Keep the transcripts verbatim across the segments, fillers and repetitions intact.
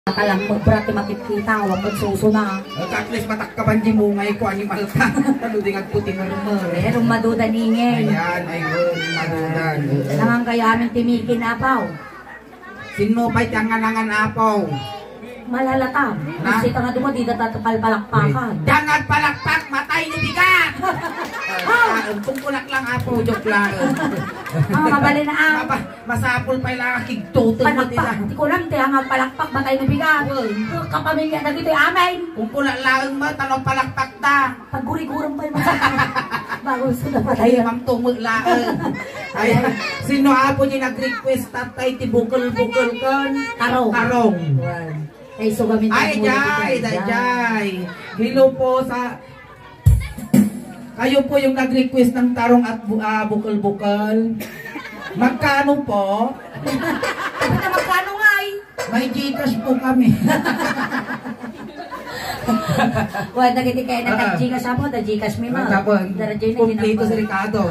Makalammo, bra, ti makitkita, awan met susuna. Eh, at least matakkaban di mungay ko, animal ka. Ano di ngagputi nga rumor? Pero madudan ingay. Ayan, ay, oh, madudan. Nangan kayo amin timikin, apaw. Sino pa'y tiyanganangan, apaw? Malalata. Na? Kasi tanga duma, di data palpalakpakan. Uy, dangag palakpak, matay ni bigat! Ah, tungkulak lang, apaw, joke lang. Ah, mabalin na, ah. Maba-, Masapul pay la nga kigtuteng mo. Palakpak. Ti kunam ti anga palakpak, matay na bigat. Uy. Kapamilya dagitoy amin. Kung kuna laeng mo, tano palakpak ta. Paggurigurang pay mo. Bago sa napatay. Ay, Ma'am Tumo laeng. Ay, sino apo di nag-request tatay ti bukel-bukel ken tarong? Tarong. Ay, so kami. Ay, jay, jay. Hello po sa Kayo po yung nag-request ng tarong at bu-, ah, bukel-bukel. Magkano po? Ano na magkano nga, ay? May Gcash po kami. Wa, dagiti kaya na Ah. tag-Gcash apo, da Gcash mi, ma. Tapos, Dara Jane, kumpleto si Ricardo.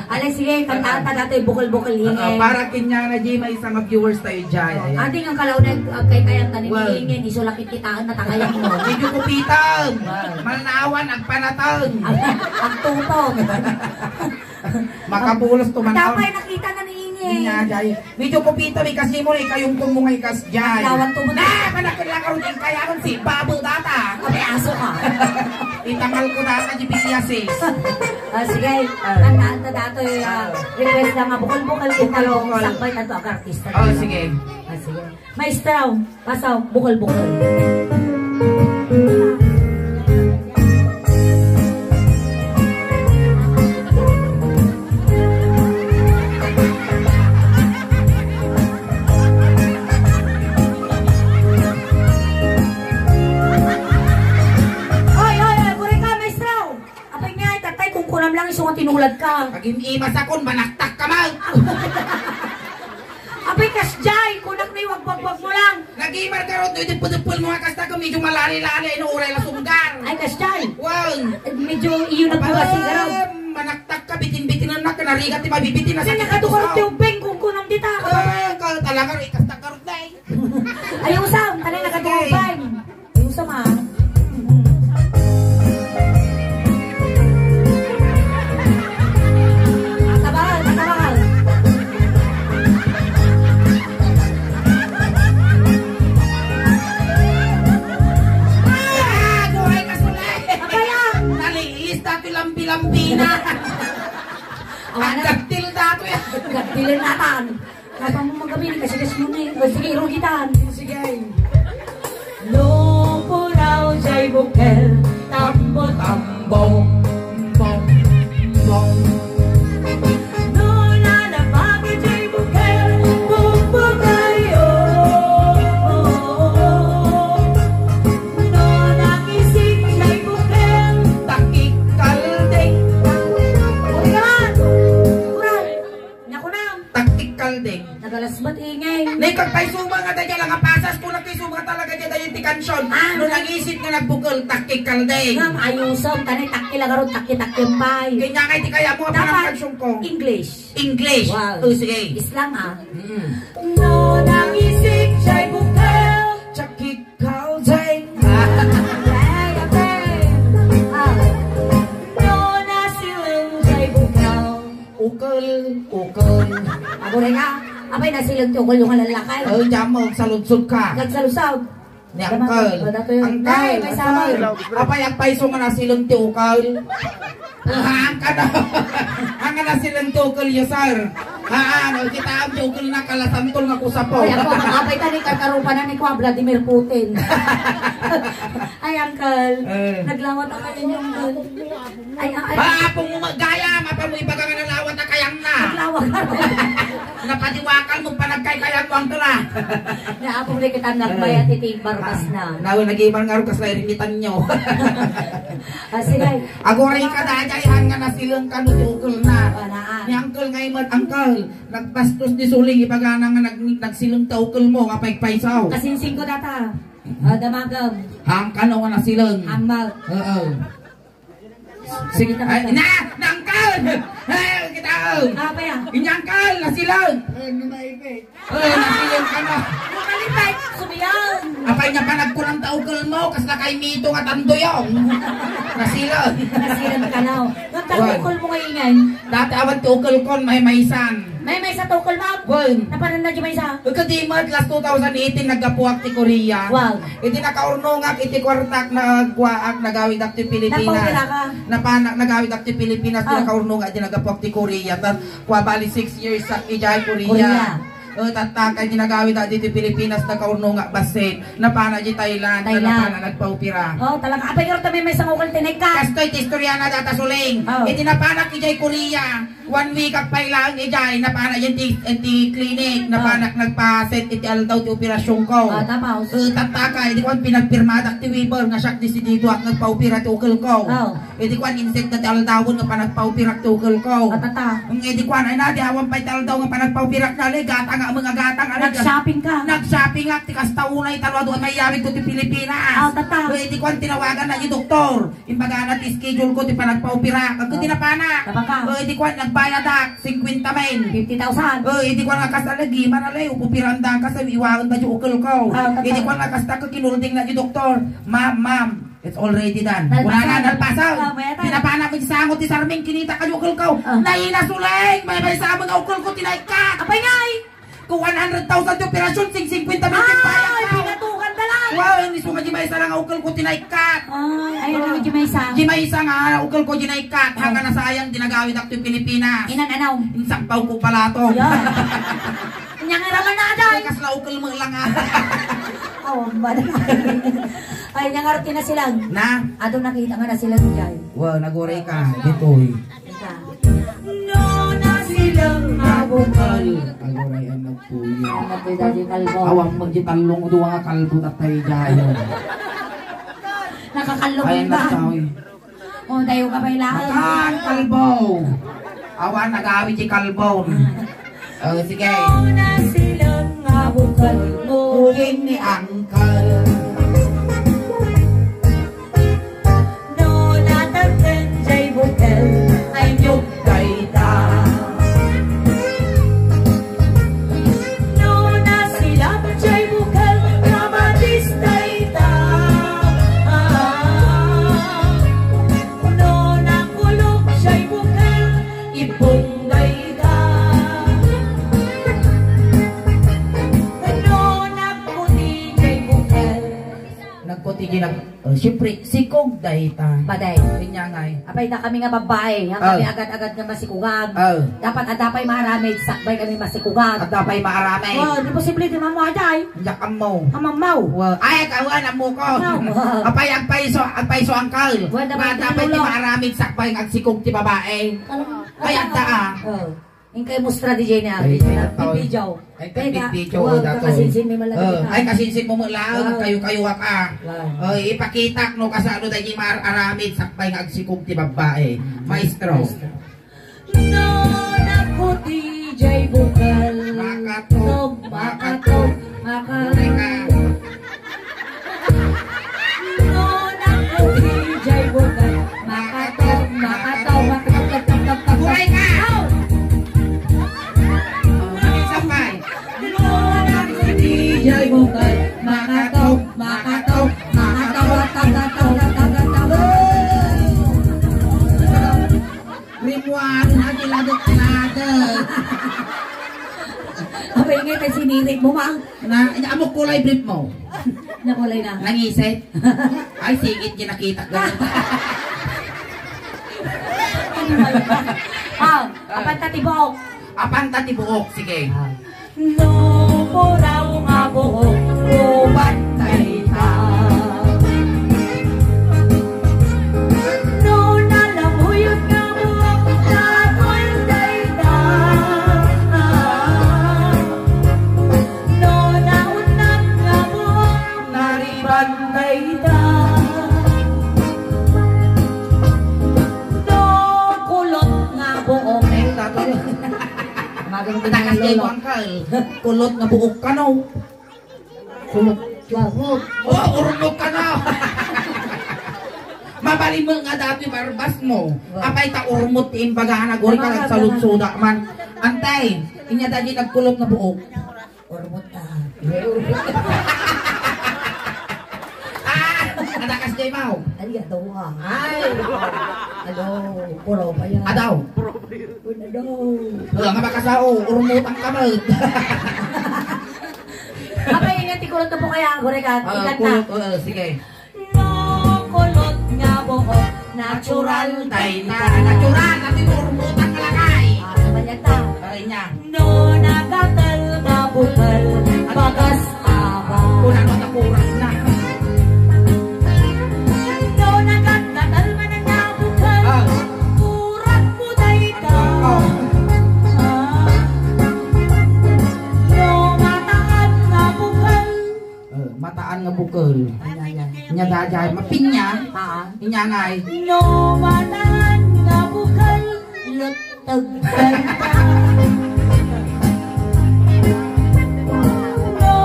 Ala, sige, kantaan ta datoy bukel-bukel, Ah, ingay. Para kinyana, Jay, may isang viewers tayo, Jay. Ayan. Adi nga kalaw na, ah, kay kayang tanim Well. ingay, isulakit kitaan na takayan mo. Medyo kupitan. Wow. Malnawan, agpanatan. Ang, ang tutong. Makapulos to man. Tapay nakita na ni Inge. Niya, jay. Medyo kupita, may kasi mo na ikayong kumungay kas, jay. Lawan to mo. Na, manakit lang karong kaya akong si Babu data. Kami aso ka. Itangal ko data, G P S. Ah, sige. Ah. Tandaan ta datoy, ah, Ah. request lang nga bukol-bukol kita. Bukol-bukol. Sakbay na to, ang artista. Oh, sige. Ah, sige. Maestro, pasaw, bukol-bukol. Oy, oy, oy, kuri ka, maestro! Apay nga, tatay, kung kunam lang, isu nga tinulad ka. Agin-imas akon, manaktak ka man! Apay, kasjay, kunak na yung agbagbag mo lang. Nagimar ka ron, no, idipudipul mo nga kasta ka, medyo malali-lali, no, uray la sumgar. Ay, kasjay. Wow. Medyo iyo na po kasi, Aba, garo. Manaktak ka, bitin-bitinan na, kanarigat, ti mabibitin na Kaya sakit nakatukar ako. ti ubeng, kung kunam dita, Ah, ka talaga, ron, ikastak ka ron, day. Ay, usam, kanay nakatukar Sige. ubeng. Yung sama. Tabangan, tabangan. Ah, buhay ka, Sule! Abaya! Naliis, dati lambi-lambi na. Awan na. Ang gagtil dati. Gagtilan natan. Kapag mo magabi, ni kasigas mo ni. O, sige, irugitan. Sige. Lupuraw jay bukel, tambo, tambo, bong, bong. Nuna napagi jay bukel, bumbugayo. Nuna isip jay bukel, takik kalding. Uy, naman! Uray! Nakunam. Taktik kalding. Nagalasbat ingay. Nay, kagpayso nga dayta lang a pasas, kuna kayso nga talaga dayta ti kansion. Ah, no, nga nangisit nga nagbukel, taktik kalding. Ngem ayusom, kanay takki lagaron, takki-takki pay. Kanya kay ti kaya mo, Dapat kanang kansion ko. English. English. Wow. Oh, sige. Islam, ah. Mm. No, nangisit jay bukel. Taktik kalding. Ay, ate. Ah. No, nasileng jay bukel. Ukel, ukel. Aguray ka. Apay, nasileng ti ukel yung lalakay. Ay, diyan mo, agsaludsod ka. Nagsaludsod. Ni Uncle. Wala ko yun. Uncle, Nay, may Uncle. Sama. Apay, agpayso nga nasileng ti ukel. Haan ka na. Ang nga nasileng ti ukel yo, sir. Haan, o, kita ang ti ukel na kalasantol nga kusapo. Ay, ako, apay, tani, kakarupa na ni Kwa Vladimir Putin. Ay, Uncle. Eh. Naglawat ako yun, Uncle. Ay, ay, ay. Ba, apong mo magayam, apang mo ibaga nga nalawat a kayang na. Nalawat ka ron. Napadiwakal mo pa nagkaykayang mo ang tula. Na apong di kita nagbayat iti barbas na. Ah, nawa, nag-iman nga ron, kas nairikitan nyo. Ah, sige. Aguray ka, dayay, han nga nasileng ka no ti ukel na. Wala, ah. Ni Uncle nga imat, Uncle, nagbastos ni Suling, ibagana nga nag-, nagsileng ta ukel mo, nga paypaysaw. Kasinsing ko data. Ah, damagam. Hangkan o nga nasileng. Ambag. Oo. Sige, ay, na, nangkal! Ay, kita! Apa yan? Inyangkal, nasileng! Eh, nasileng ka na! Makalipay! Sumiyan! Apay nga panagkuram ta ukelmo, kasla kay Mito nga tanduyong. Nasilan. Nasilan ka na. Nagtaga Wan. Ukelmo nga ingay. Dati awan ti ukelkon, maymaysan. Maymaysa ti ukelmo? Wan. Napanan na di maysa? Kadi met, last two thousand eighteen, naggapuak ti Korea. Wow. Iti nakaurnongak, iti kuartak, nagwaak, nagawidak ti Pilipinas. Nagpaupira ka? Napanak, nagawidak ti Pilipinas, Ah. Nakaurnongak, iti naggapuak ti Korea. Ta, kua bali six years sa ijay Korea. Korea. Eh, tatta, kay ginagawid a ditoy Pilipinas, nakaurnong nga bassit. Napana di Thailand, Thailand. Napana nagpaupira. Oh, talaga. Apay, ngarud ta maymaysa nga ukel ti naikkat. Kastoy ti istorya na data, Suling. Oh. Iti napanak idiay Korea, one week ak pay laeng idiay, napana diay ti, ti clinic, Oh. Napanak nagpaset iti aldaw ti operasyonko. Oh, tapos? Eh, tatta, kay, idi kuan, pinagpirmadak ti waiver nga siak desididoak nagpaupira ti ukelko. Oh. Idi kuan, inset na ti aldawen nga panagpaupirak ti ukelko. Atata. Idi kuan, ay na, di awan pay ti aldaw nga panagpaupirak na, ali, gatang, ameng a gatang, ali, Nag-shopping ka? Nag-shopping ak, ti kasta unay, talo, adu, mayawid ko ti Pilipinas. Ah, tata. Idi kuan, tinawagan na ti doktor. Imbagana ti schedule ko, ti panagpaupirak. Agko, ah, tinapana. Tapaka. Idi kuan, nagbayadak, singkwenta mil. Fifty thousand. Idi kuan, nga kasta lagi, manalay, upupiranda, kasta iwaen da ti ukelko. Ah, tata. Idi kuan, nga kasta, kinulding na ti doktor. Ma'am, ma'am, It's already done. Nalpasan. Wala na, nalpasan. Ah, mayat. Pinapana ko ti sango ti sarming, kinita kayo ukelko. Ah. Naina, Suling, maymaysa nga ukelko ti naikkat. Apay ngay? Ko one hundred thousand ti operasyon, sing singkwenta mil ti bayad ko. Ay, pinatukan na lang. Wow, isu nga di maysa lang nga ukelko ti naikkat. Ay, ay, ano, di maysa? Di maysa nga ukelko ti naikkat. Ah. Hanggang nasayang dinagawid ak ti Pilipinas. Inan, ano? Insakpaw ko palato. Yan. Inyang iraman na, Aday. Ay, kasla ukel mo lang, ah. Aw, ang bala. Ay, inyang arti na sila. Na? Ato nakita nga na sila, Jay. Wa, naguray ka. Ditoy. Ika. No, na silang mabukal. Aguray ang nagpuyo. Ang nagpuyo, Daddy Calvo. Awang mo, di talong, duwa nga kalbo, tatay, Jay. Nakakallong. Ay, ang ba? Nagsawi. O, dayo ka pay laeng. Makan, kalbo. Awan, nagawid ti kalbo. O, sige. Una silang nga bukal mo. Uling ni Angkal. No, natateng jay bukal. Ay, nyug dayta. No, nasilap jay bukal. Kamatis dayta. Ah. No, nakulop jay bukal, ipong dayta. No, nagputi jay bukal. Nagputi jay nag-, oh, siyempre, sikog dayta. Paday. Kanya nga eh. Apay, da kami nga babae, ha, kami Ah. agad-agad nga masikugan. Ah. Dapat adda pay maaramid, sakbay kami masikugan. Adda pay maaramid. Oh, di posible ti mamuha jay. Diak ammo. Amammaw. Wa-, ay, ag-, awan, ammo ko. Ammaw. Apay, agpaiso, agpaiso, angkal. Wa, dapat Mata pay ti tinulong. Maaramid sakbay nga agsikog ti babae. Ano? Ay, adda, ah. Oh. Inkay mustra di jay ni Abby. Ay, ay, Video. Ay, Teka, video, wa, dato. Kakasinsin mi man lang Oh, kita. Ay, kasinsin mo mo lang, Oh. Kayo-kayo ka. Wa. Oh, ipakitak no kasano da yung mar-, aramid sakbay nga agsikog ti babae. Maestro. Maestro. No, naku, D J Vocal. Makatog, makatog, makatog. Teka. No, naku, D J Vocal. Makatog, makatog, makatog, makatog, makatog. Buhay ka! Ow! Sabay. No, naku, D J Vocal. Makatog, makatog, makatog, makatog, makatog, makatog. Rimuan, agi ladek-ladek. Abay nga, kay sinirit mo, ma. Na, amo kulay brief mo. Nakulay na. Nangisit. Ay, singit yung nakita ko. Ah, apanta ti buok. Apanta ti buok, sige. Ah. No puraw nga buok, uban dayta. No nalamuyot nga buok, tatol dayta. No naunat nga buok, nariban dayta. No kulot nga buok. Ay, tatol. Maganda Takas nga kay lolo. Bangkal. Kulot nga buok kano. Kulot. Wow. Oh, urmot kano. Mabalimon nga dati barbas mo. Wow. Apay ta urmot ti imbagana, guri ka Tama ka, nagsaludsuda man. Antay, inya dagi nagkulot nga buok. Urmot ka. Imaw. Ay, adaw, ah. Ay. Adaw, puro pa yan. Adaw. Uy, adaw. Wala nga makasao, urmutang ka, Mal. Apay, ingat, ikulot na po kaya, Gorekat. Ah, ikat na. Kulot, oo, sige. No, kulot nga buhok, natural dayta. Natural, ati mo, urmutang ka lakay. Ah, sabay yan ta. Ay, niya. No nagatal nga bukel, bagas aba. Kuna no nakuras na. No nagagatal man nga bukel, ah, kurat mo dayta. Ah. No mataan nga bukel. Eh, mataan nga bukel. Ay, ay, ay. Nya daydiay, mapinya. Ah. Inya ngay. No mataan nga bukel, lut- Tagtagtag. No,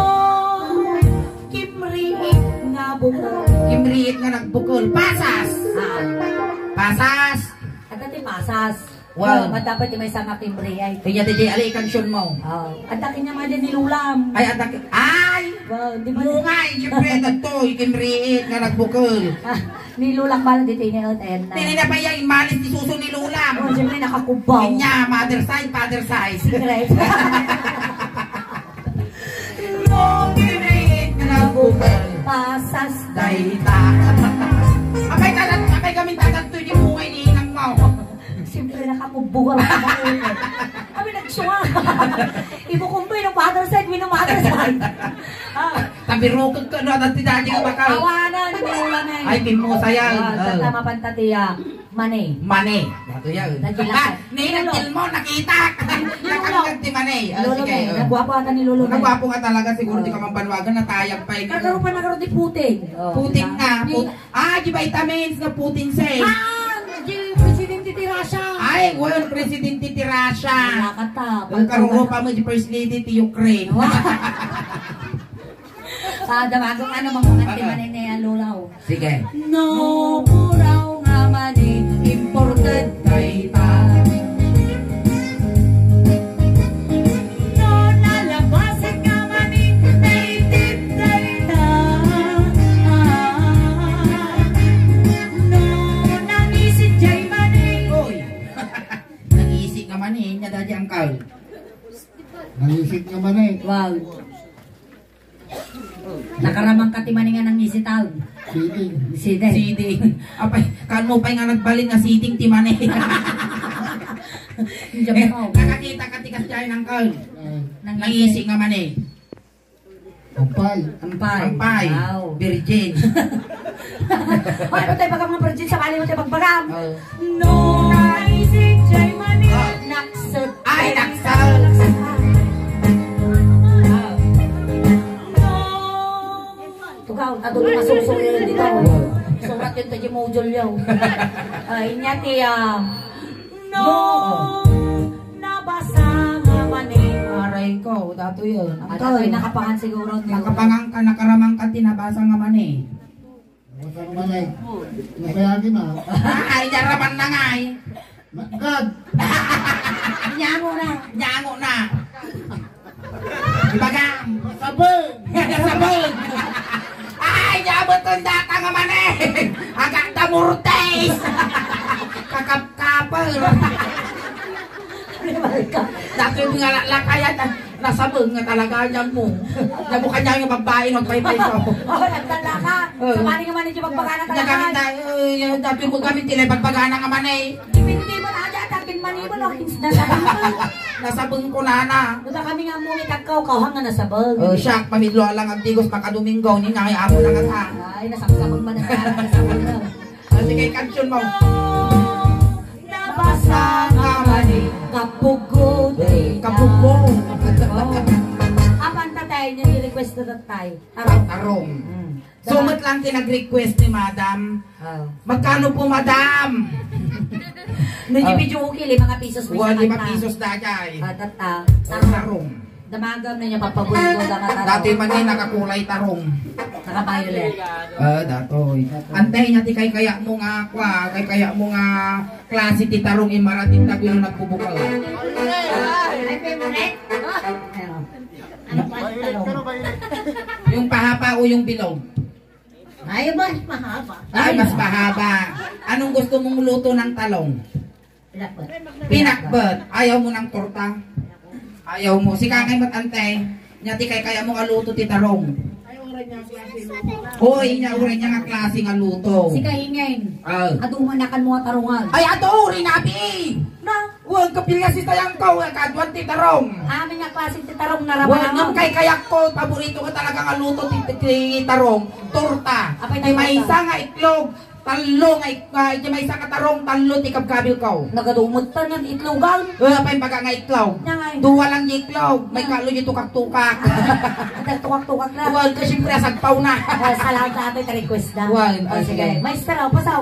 kimriit nga bukel. Kimriit nga nagbukel. Pasas! Ah. Pasas! Adda ti pasas. Wow. Oh, dapat ti maysa nga kimriit. Kanya ti di ali kansion mo. Oh, adda kanya nga di nilulam. Ay, adda ki-, ay! Wow, di ba? Mungay, siyempre, dagtoy, kimriit nga nagbukel. Ah. Ni Lolak bala ditoy ni Ot Erna. Dili na pa iya imalis ti suso ni Lola. Oh, siyempre, nakakubaw. Kanya, mother side, father side. Secret. No, great na buhay. Pasas dayta. Apay, tatat-, apay kami tatattoy ni buhay ni inang mo. Siyempre, nakakubaw ka lang. Kami nagsuwa. Ibukumbay ng father side, with the mother side. Ah. Tabirukek ka, no? Adda ti daydi nga bakal. Awanan, ni Lola Meng. Ay, timmo sayan. Ah, oh. Tata, mapanta ti, ah, mani. Mani. Dato yan. Nagilak. Ah, ni Lolo. Nagil mo, nakita. Ni Lolo. Nakangag ti mani. Ah, Lolo sige, Meng, oh. Nagwapo ata ni Lolo Meng. Nagwapo nga talaga, siguro di ka man banwagan, natayag pa, eh. Kagaro pa nagaro di puting. Oh, puting diba? Na, ni put-, ah, di vitamins nga puting, say. Ah, di presidente ti Russia. Ay, well, presidente ti Russia. Wala ka ta. Ang karuro pa mo, di first lady ti Ukraine. Wow. Ah, damago nga naman mga, ah, ti mani ni Lolaw. Sige. No, puraw nga mani, imported dayta. No, nalabasan nga mani, native dayta. No, nangisit jay mani. Oy. Nangisit nga mani, nya daydi angkal. Nangisit nga mani. Wow. Nakaramang ka ti mani nga nangisitaw. Siding. Siding. Siding. Apay, kaan mo pay nga nagbalin nga siding ti mani? Diyan mo. Eh, nakakita ka ti kasdiay nang kaon. Ah. Nangisi nga mani. Ampay. Ampay. Ampay. Wow. Virgin. Hoy, patay baga mga virgin, sabali mo tayo pagbagam. Oo. No, naisip jay mani. Ah. Naksot. Ay, naksot. Tugaw, ato nga susuyo yun dito. Surat yun, tayo module yun. Ay, inya ti, ah, no, nabasa nga mani. Aray ko, dato yun. Ang ano, tayo, nakapangan siguro. Nakapangan ka, nakaramang ka, tinabasa nga mani. Basta naman ay, nabayagi na. Ay, daraman na nga eh. Nagkad. Nyango na. Nyango na. Ibagam. Sabon. Sabon. Ay, nyabuton data nga mani. Agak da murtes. Kakapkapal. Dati nga lakayan. Nasabeng nga talaga, niya mo. Niya mo kanya yung babae, no, pay-pay ko. Oh, nagtanda ka. Oo. Sa mani nga mani, di magbagana talaga. Nagamit na, eh, yung dati mo gamit, tila magbagana nga mani. Dipindi mo na dyan, tapin mani mo, no, hints na talaga. Nasabeng ko na, na. Buta kami nga mo, may tagkaw, kaw, hanga nasabeng. Oh, siya, pamidlo lang ang tigos, makadomingo, ni nga, ay, amo na nga ta. Ay, nasabsabeng man, nasabeng na. Kasi kay kansion mo. Nabasa nga mani, kapugo, di. Kapugo. Oh. Apan tatay, niya request na tatay. Tarong. Tarong. Mm. So, met lang ti nag-request ni Madam. Oh. Magkano po, Madam? Medyo, oh, medyo okay, lima nga pisos, may isa lima nga pisos dayay. Ah, tata. Tarong. Tarong. Damagam na niya papabulong, dama tarong. Dati man ni nakakulay tarong. Naka-violet. Ah, datoy. Antay niya ti kaykaya mo nga, kwa, kaykaya mo nga klase ti tarong imarating na bilo nagbubukal. Ay, favorite? Ano pa ang tarong? Yung pahaba o yung bilog? Ay, mas mahaba. Ay, mas mahaba. Anong gusto mong luto ng talong? Pinakbet. Pinakbet. Ayaw mo ng torta? Ayaw mo. Sika ngay met, ante. Nya ti kaykaya mo nga luto ti tarong. Oy, nya uray nia nga klase nga luto. Sika ngay. Ah. Adu man nakan mo nga tarungan. Ay, adu, rinabi! Na? Wen, kapilya si tayangko, kaduan ti tarong. Amin nga klase ti tarong na Wen, ramanangan. Ngem kaykayak ko, paborito ko talaga nga luto ti, ti, ti tarong. Torta. Apay ti tayo maysa nga itlog, tallo nga ik-, ah, ti maysa nga tarong, tallo ti kabkabil ko. Nagadumet ta nga itlogan. Eh, apay baga nga itlog. Nya nga. Dua lang ti itlog, may Nya. Kalo ti tukak-tukak. Nagtukak-tukak na. Wen, kasi siyempre, asagpaw na. Ah, salamat sa atin, request na. Wen, Oh, ah, sige. Sige. Maestro, pasaw.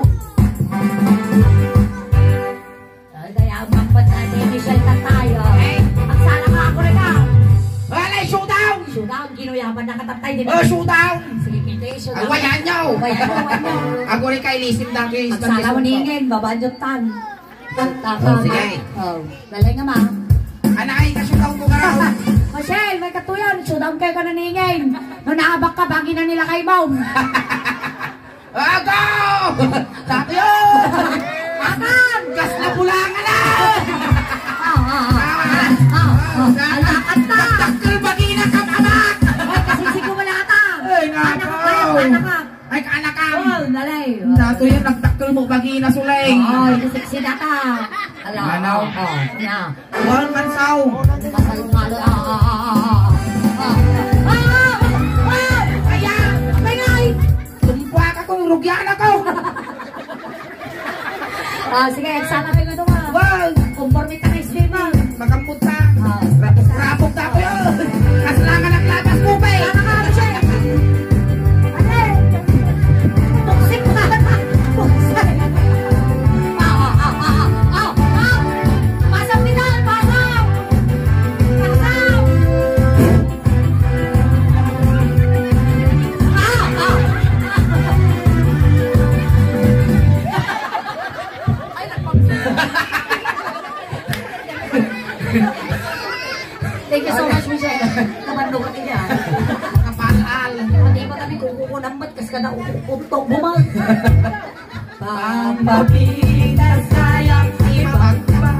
Ay, kaya ang magpatay ni Michelle Tatay, oh. Ay. Ang sana nga ako rin, ah. Wala, showdown! Showdown, ginuyaban na katatay, di ba? Oh, showdown! Sige, kita yung showdown. Ay, wayan nyo! Wayan nyo, wayan nyo. Ako rin kay Lisim Dangkis, Ang sana mo ningin, babanjotan. Oh, sige. Oh, lalay nga, ma. Anak, ay, ka-showdown ko ka raw. Michelle, may katuyan, showdown kayo ka naningin. No naabak ka, bagi na nila kay mom. Ago! Dati yun! Akan! Gas na bulangan na! Ah, ah, ah. Ah, ah, ah. Alakat na! Dakkel bagina ka, amak! Ay, kasi siguro wala ka. Ay, nako. Anak, anak, anak ka. Ay, kaanakam. Oh, nalay. Dati yun, nagdakkel mo bagina, Suleng. Oh, yung sexy data. Ala, Ano? Oh, oh, yeah. Wal man sao. Pasal, pasal, ah, ah, ah, ah, ah. Ah, ah, ah, ah. Kaya, kaya, Tumpuak ako, rugyan ako. Ah, sige, sana kayo nga duwa. Wow. Conforme tayo sa lima. Makampot na. Ah. Rapok-rapok na ako yun. Kaslangan ang lapas mo, pe. Sana ka, Michelle. Ate. Toxic na. Toxic. Ah, ah, ah, ah, ah, ah. Pasok, Michelle, pasok. Pasok. Thank you so much, Michelle. Naman doon kami niya. Kapal-al. Pati ba kami kukukunan ba't kas ka na ukutok mo, ma? Pampapitas kayang ibagba.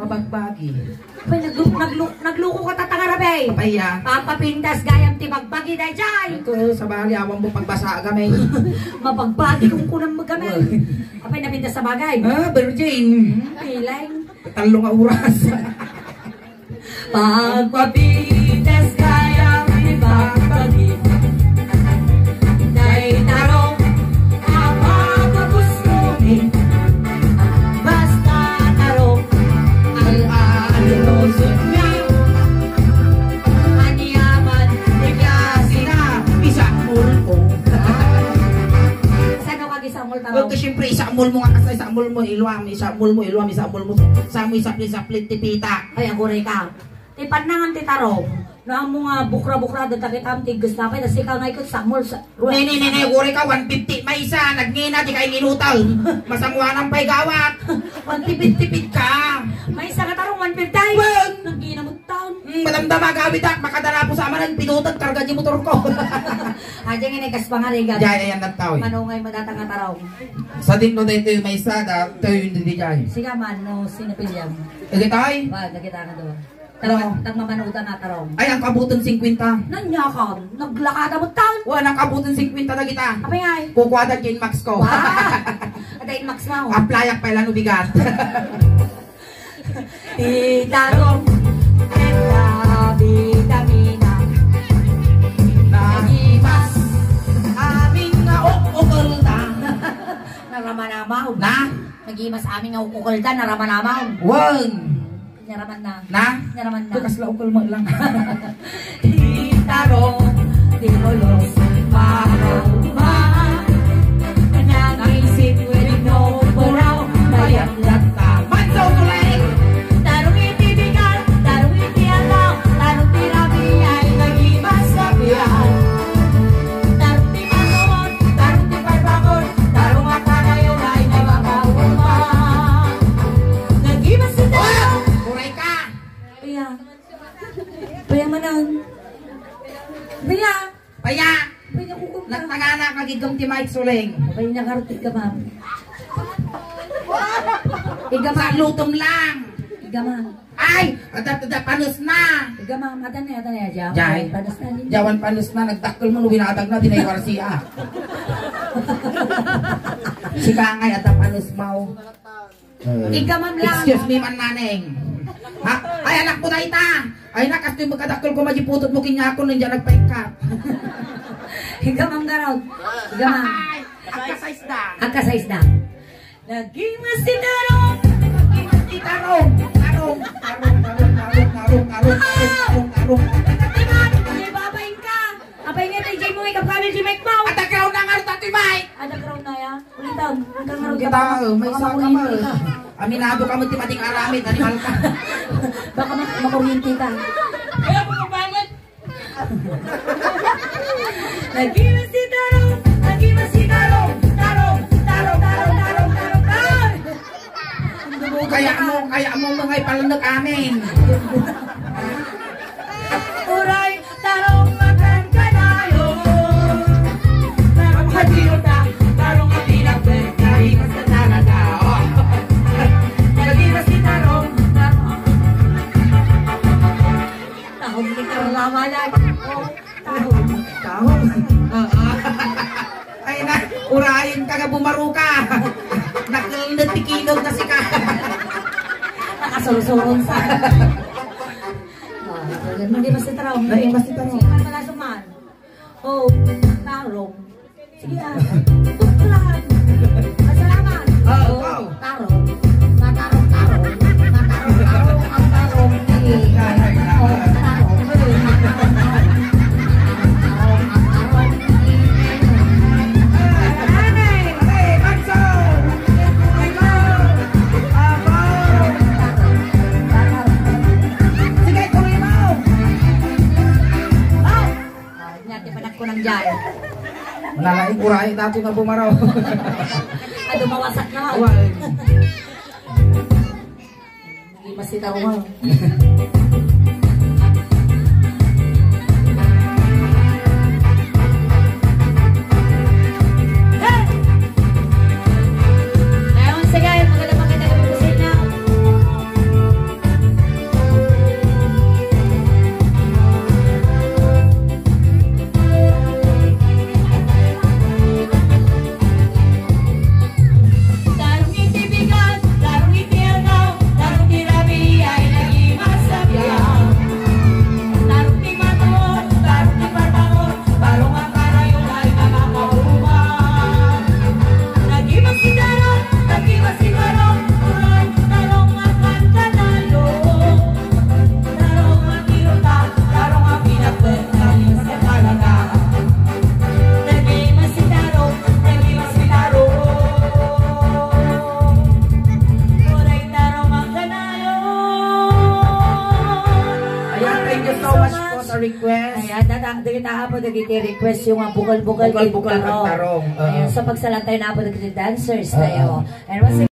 Mabagbagi. Uy, naglu-, naglu-, nagluko ka tatangara, be. Apay, ah. Pampapintas gayam ti bagbagi, dayjay. Ito, sabali, awan mo pagbasa, gamay. Mabagbagi kung kunam mo, gamay. Uy. Apay, napintas sa bagay. Ah, virgin. Hmm, piling. Talo nga oras. Pagpapitas kayam ti bagbagi. Dayta rong a pagpapusnomi. Basta narong al-alulusot nga. Aniaman ti klase na isakmol ko. Sano ka gisakmol, tarong? Ito, siyempre, isakmol mo nga, kasi isakmol mo, iluam, isakmol mo, iluam, isakmol mo. Sa mo, isaplit-saplit ti pita. Ay, aguray ka. Ti pannangan ti tarong, no, ammo nga bukra-bukra, dagita ti igges na pay, ta sika nga ikut sakmol sa, Ne, ne, ne, ne, uri ka, one fifty, maysa, nagngina, di kay nginutang. Masanguanan pay gawat. One fifty, tipid ka. Maysa nga tarong, one fifty. Wen! Nagngina mo tan. Hmm, madamdama, gawit, ah, makadarapo sa amanan, pinutag, karga di motor ko. Aja nga inekas pangarigan. Jay, ayan na tao, eh. Manungay mo datang nga tarong. Sa din no, dito yung maysa, da, tayo yung di jay. Siga man, no, sino pilihan? Lagi tayo? Ba, lagi tayo nga doon. Tagma-, tagmamanuda nga tarong. Ay, ang kabutan singkwenta. Nanyakan, naglakada mo tan. Wa, nang kabutan singkwenta na kita. Apay nga eh? Kukuha da Gin Max ko. Wa! Ada Inmax mo. Aplayak pa ilan ubigat. Ti tarong, enda vitamina. Nagimas, amin nga uk-ukulda. Naramanamaw. Na? Nagimas amin nga uk-ukulda, naramanamaw. Wen. Nyaraman na. Na? Nyaraman na. Ito, kasla ukol mo lang. Titaro, timulos, makaruma. Nangisip, wenno, buraw, mayat latta. Manso, tulay! Tarong iti bigat, tarong iti alaw, tarong ti rabiay, nagimas a biag. Tarong ti manuon, tarong ti parbakol, tarong a kanayon ay nabakawan. Nagimas ita. Uray ka! Paya. Paya manan. Paya. Paya. Nagtangana ka, gigom ti Mike Suling. Abay, nakarutid ka, ma'am. Iga, ma'am. Sa lutom lang. Iga, ma'am. Ay! Adda, adda, panus na! Iga, ma'am. Adda na, adda na, Jaw. Jay. Panus na, din. Jawan panus na. Nagdakkel mo, winatag na, dinay warsia. Sika ngay, adda panus mo. Eh, Iga, ma'am, lang. Excuse me, man, naneng. Ha? Ay, anak mo dayta. Ay, na, kastoy magkadakkel ko, madi putotmo, kinyakon, nandiyan nagpaikkat. Iga, ma'am, garot. Iga, ma'am. Ay, agka-size da. Agka-size da. Naging mas ti tarong. Naging mas ti tarong. Tarong, tarong, tarong, tarong, tarong, tarong, tarong, tarong, tarong. Di ba, babaeng ka? Apay nga, T J mo, ikaw kami si Mike Pau. Ada ground na nga, Tati Mike. Ada ground na, ya. Ulitan. Ang kang Kita, oh, may Baka isa ka makuryente man. Ka. Aminado ka mo, ti mating aramid, animal ka. Baka mak-, makuryente ka. Kaya mo mabangon. Naging si tarong, naging si tarong, tarong, tarong, tarong, tarong, tarong. Kaya mo, kaya mo, mga ipalunok amin. Uray, tarong makan kanayon. Tarong hadiyo ta, tarong a pinagpet, kaimas ka talaga. Oh. Kaimas si tarong, tarong. Tahong ni Carla Malag. Oh, tahong. Tahong. Oo. Ay na, urayen ka nga bumaro ka. Nakelnet ti kilog na sika. Nakasursurong sa. Ah, hindi mas tarong. Hindi mas tarong. Sige, man pala suman. Oh, tarong. Sige, ah. Tuklahan. Masalamat. Ah, oh, ikaw. Tarong. Matarong-tarong. Matarong-tarong ang tarong. Eh, oh, tarong. Eh, matarong-tarong. Matarong ang tarong. Eh, nanay. Hey, Manso! Apo! Sige, tuloy mo! Ah, nya ti panagkunam diay. Nalaing uray dati nga bumaro. Adu mawasak na. Wal. Hindi pa si Tarunga. Hey! Kaya once again, magandang, magandang gabi po sa inyo. Tarong iti bigat, tarong iti aldaw, tarong ti rabii ay naging masabian. Tarong ti matuon, tarong ti pataon, tarong a karayon ay nakakauma. Naging masidarong, naging masidarong, tarong, tarong a pagkanayon. Tarong a kiruta, tarong a pinagpet, naging mas katalaga. Naging mas si tarong, naging mas si tarong. Uray tarong a kanayon. Ayan, thank you so much po sa request. Ayan, dagita, dagita po, dagiti request yung mga bukal-bukal. Bukal-bukal kag tarong. Ayan, so pagsalantayan na po, dagiti dancers tayo. And once